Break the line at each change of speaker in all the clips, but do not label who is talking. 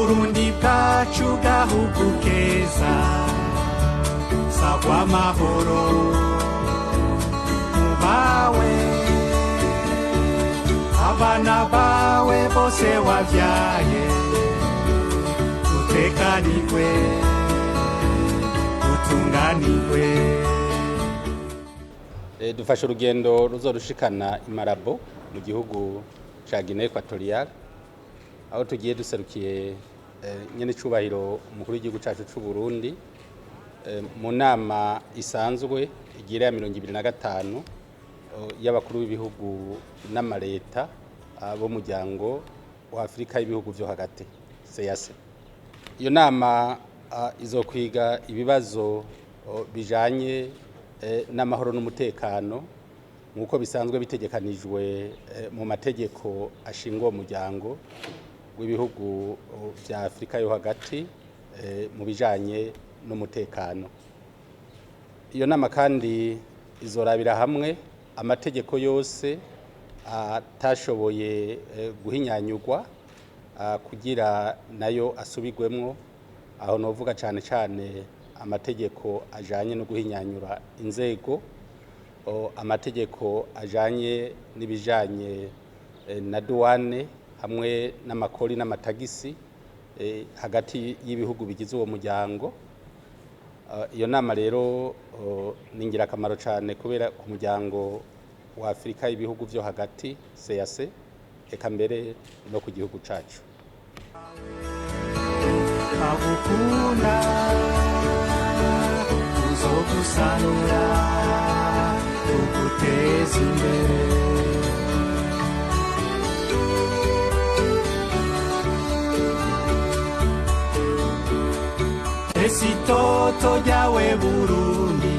Burundi bwacu gahugu keza, sagwa amahoro mu bawe, abana bawe bose wavyaye, utekanirwe, utunganirwe.
Dufashe urugendo ruzorushikana i Malabo mu gihugu ca Guinée Equatoriale, aho tugiye duserukiye nyene icubahiro umukuru w'igihugu cacu c'u Burundi mu nama isanzwe igira ya 25 y'abakuru b'ibihugu n'amareta b'umuryango wa Afrika y'ibihugu vyo hagati, CEEAC. Iyo nama izokwiga ibibazo bijanye n'amahoro n'umutekano, nk'uko bisanzwe bitegekanijwe mu mategeko ashinga uwo muryango w'ibihugu vya Afrika yo hagati mu bijanye n'umutekano. Iyo nama kandi izorabira hamwe amategeko yose atashoboye guhinyanyurwa kugira nayo asubirwemwo. Aho novuga cane cane amategeko ajanye no guhinyanyura inzego, amategeko ajanye n'ibijanye na douane hamwe n'amakori n'amatagisi hagati y'ibihugu bigize uwo muryango. Iyo nama rero ni ingirakamaro cyane kubera ku muryango wa Afurika y'ibihugu vyo hagati, CEEAC, eka mbere no ku gihugu cacu.
Bagukunda, uzogusanura, uguteza imbere. Ese itoto ryawe Burundi,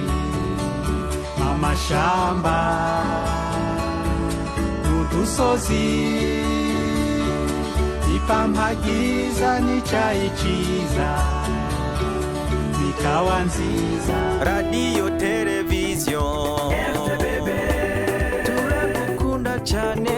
amashamba n'udusozi, ipampa ryiza n'icayi ciza n'ikawa nziza.
Radiyo, televiziyo, turagukunda cyane.